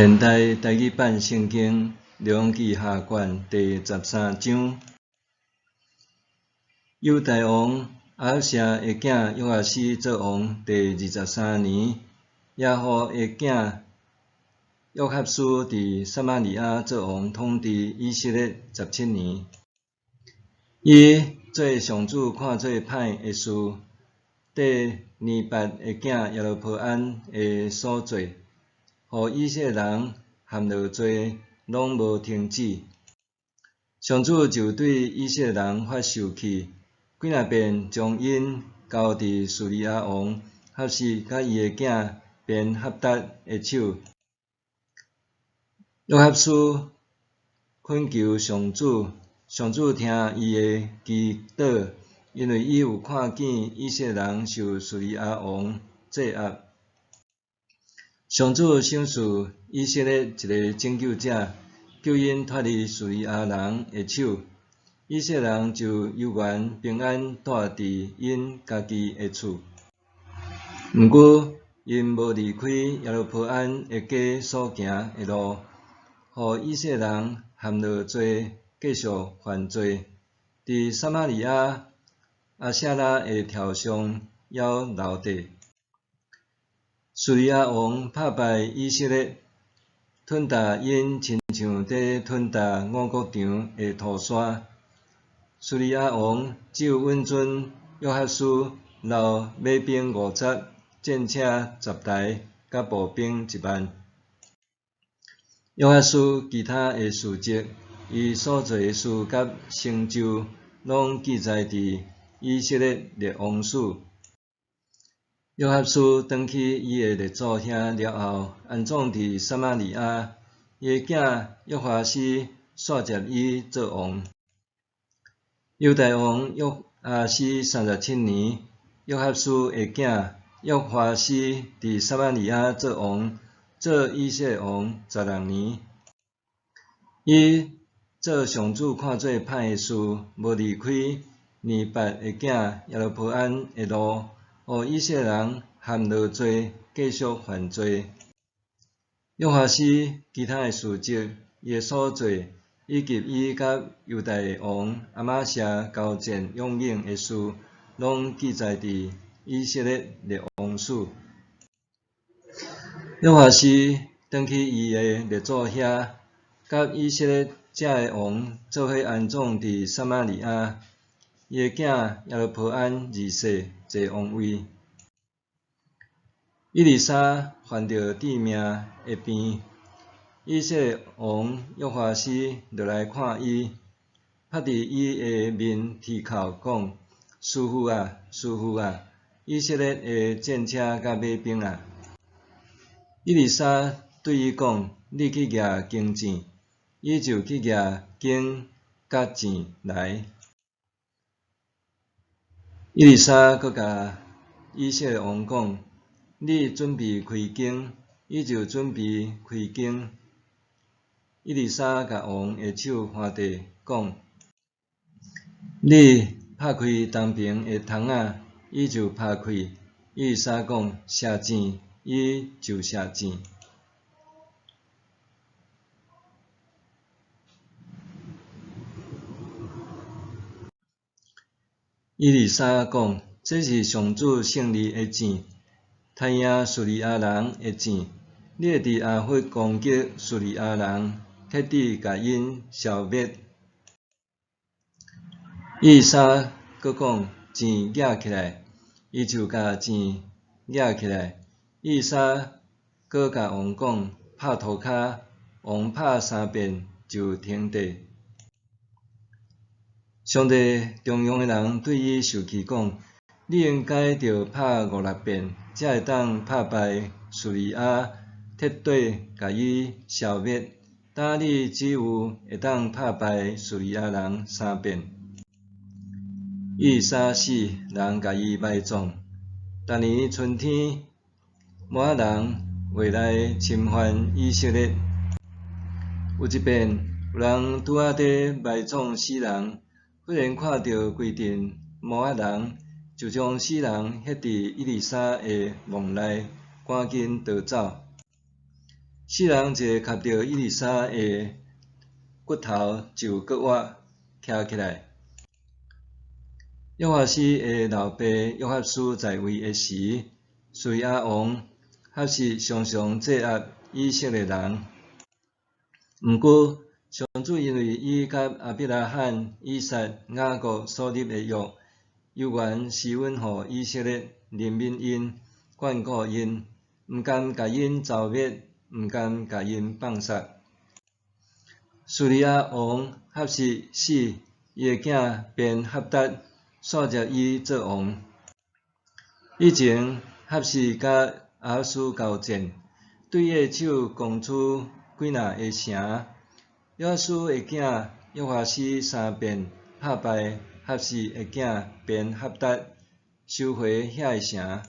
現代台語版聖經列王紀下卷第十三章，猶大王亞哈謝的囝約阿斯做王第二十三年，耶戶的囝約哈斯佇撒瑪利亞做王，統治以色列十七年。伊做上主看做歹的事，綴尼八的囝耶羅波安的所做，予以色列人陷落罪，攏無停止。上主就對以色列人發受氣，幾若遍將𪜶交佇敘利亞王哈薛佮伊的囝便哈達的手。約哈斯懇求上主，上主聽伊的祈禱，因為伊有看見以色列人受敘利亞王制壓。上主賞賜以色列一个拯救者，救𪜶脫離敘利亞人的手，以色列人就悠閒平安蹛佇𪜶家己的厝。毋過，𪜶無離開耶羅波安的家所行的路，予以色列人陷落罪，繼續犯罪。佇撒瑪利亞亞舍拉的柱上猶留地。敘利亞王拍敗以色列，吞踏𪜶親像佇吞踏五穀場的塗沙。敘利亞王只有允准約哈斯留馬兵五十、戰車十台，佮步兵一萬。約哈斯其他的事蹟，伊所做的事佮成就，攏記載佇以色列列王史。約哈斯轉去伊的列祖遐了後，安葬佇撒瑪利亞。伊的囝約華斯續接伊做王。猶大王約阿斯三十七年，約哈斯的囝約華斯佇撒瑪利亞做王，做以色列王十六年。伊做上主看做歹的事，無離開尼八的囝耶羅波安的路，予以色列人陷落罪，繼續犯罪。約華斯其他的事蹟，伊的所做，以及伊佮猶大王亞瑪謝交戰勇猛的事，攏記載佇以色列列王史。約華斯轉去伊的列祖遐，佮以色列遮的王做伙安葬佇撒瑪利亞。伊的囝耶羅波安二世坐王位。以利沙患著致命的病，以色列王約華斯落來看伊，拍佇伊的面啼哭，講：師傅啊，師傅啊！以色列的戰車佮馬兵啊！以利沙對伊講：你去舉弓箭。伊就去舉弓佮箭來。以利沙閣共以色列王講：你準備開弓，伊就準備開弓。以利沙共王的手環著，講：你拍開東爿的窗仔，伊就拍開。以利沙講：射箭，伊就射箭。以利沙講：這是上主勝利的箭，殺贏敘利亞人的箭。你會佇亞弗攻擊敘利亞人，徹底共𪜶消滅。以利沙閣講：箭舉起來，伊就共箭舉起來。以利沙閣共王講：拍塗跤，王拍三遍就停地。上帝重用的人對伊受氣講：你應該著拍五六遍，才會當拍敗敘利亞，徹底共伊消滅。今你只有會當拍敗敘利亞人三遍。以利沙死，人共伊埋葬。逐年春天，摩押人會來侵犯以色列。有一遍，有人拄仔佇埋葬死人，忽然看著規陣摩押人，就將死人歇佇以利沙的墓內，趕緊逃走。四人一个磕著以利沙的骨頭就閣活徛起來。約阿施的老爸約哈斯在位的時，敘利亞王哈實常常制壓以色列人。毋過，上主因為伊佮亞伯拉罕、以撒、雅各所立的約，猶原施恩予以色列，憐憫𪜶，眷顧𪜶，毋甘共𪜶蹂滅，毋甘共𪜶放殺。敘利亞王哈實死，伊的囝便哈達紲接伊做王。以前哈實佮亞述交戰，對伊的手攻取幾若个城。約阿施的囝約哈斯三遍拍敗哈實的囝便哈達，收回遐个城。